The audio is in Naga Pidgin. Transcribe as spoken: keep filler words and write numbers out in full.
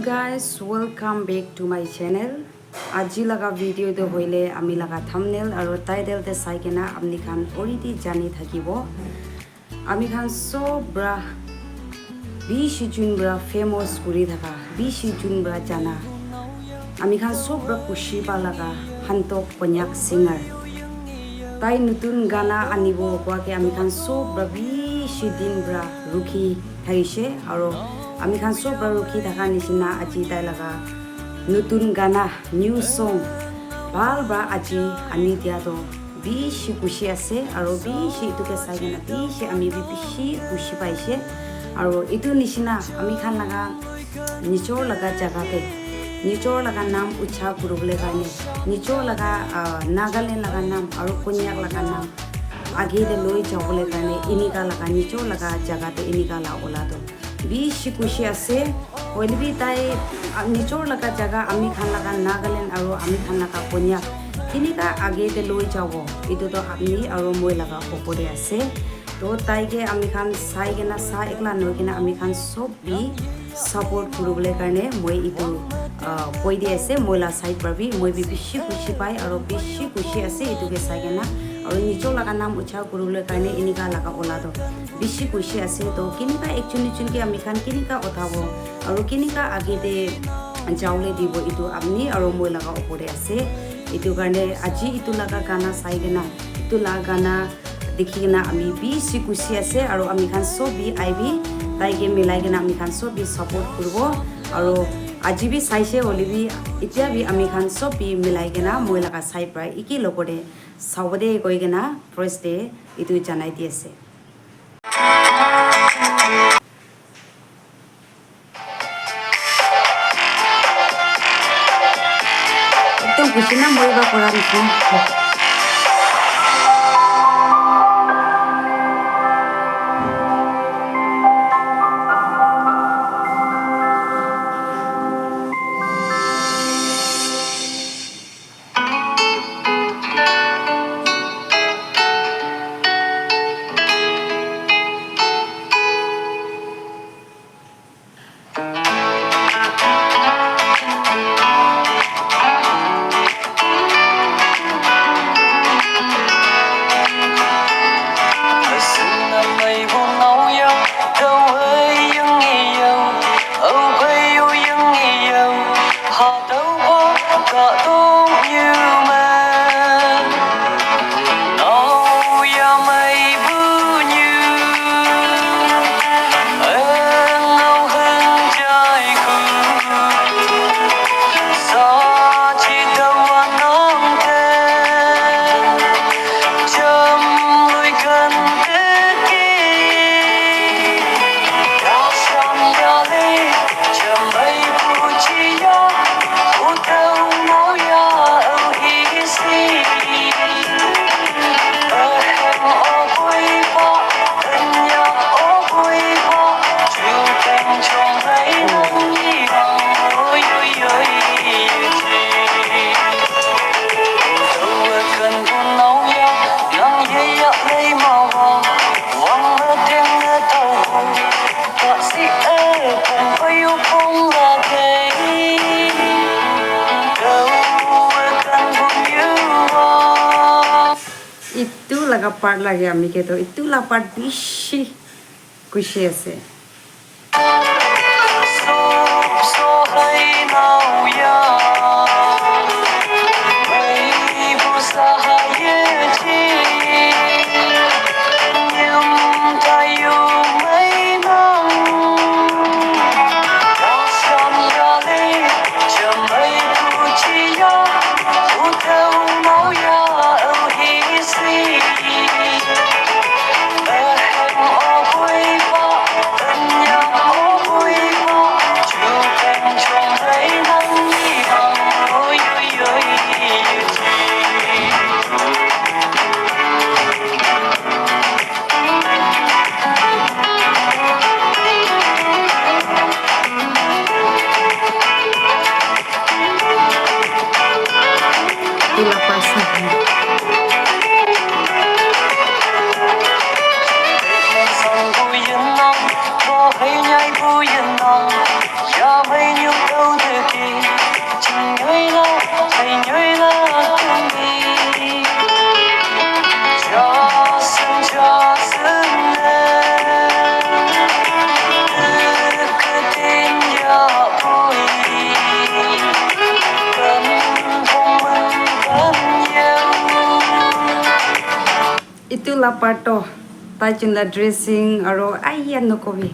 Guys, welcome back to my channel. Aji laga video tu hoile ami laga thumbnail aru title te sai kena apni khan already jani thakibo. Ami khan sob pra bishi jun pra famous kuri thaka, bishi jun pra jana, ami khan sob pra khushi pa laga Hantok Konyak singer. Tai nutun gana anibo kua ke ami khan sob pra bishi din pra rukhi thaishe, aro ami khan sob pra rukhi thaka nishina aji tai laga nutun gana, new song bhal pra aji ani dia to bishi khushi ase, aro bishi etu ke sai kena bishi ami bi bishi khushi paishe. Aro etu nishina ami khan laga nijor laga jaga te nijor laga nam ucha kuribole karne, nijor laga, ah, Nagaland laga nam aro Konyak laga nam age te loi jabole karne enika laga nijor laga jaga te enika la ola to bishi khushi ase. Hoile bi tai, ah, nijor laga jaga ami khan laga Nagaland aro ami khan laga Konyak kenika age te loi jabo, etu to apni aro moi laga opor te ase. To tai ke ami khan sai kena, sa ekla noi kena ami khan sob bi support kuribole karne moi etu, ah, koi di ase, moi la side pra bi moi bi bishi khushi pai aro bishi khushi ase etu ke sai kena. Aro nijor laga nam ucha kuribole karne enika laga ola to bishi khushi ase. To kenika ekjun ekjun ke ami khan kenika uthabo aro kenika age te jabole dibo, etu apni aro moi laga opor te ase. Etu karne aji etu laga gana sai kena, etu laga gana dikhi kena ami bishi khushi ase, aro ami khan sob bi aibi tai ke milai kena ami khan sob bi support kuribo. Aro aji bi saishe hoile bi, itya bi ami khan sob bi milai kena moi laga side pra eki logote sabo de koi kena first te etu janai di ase. Ekdum khushi na moi ba kora nishina. Itu laga part lage ami ke to, itu la part bishi khushi ase. Part to tai chin la dressing aro aiya nokobi.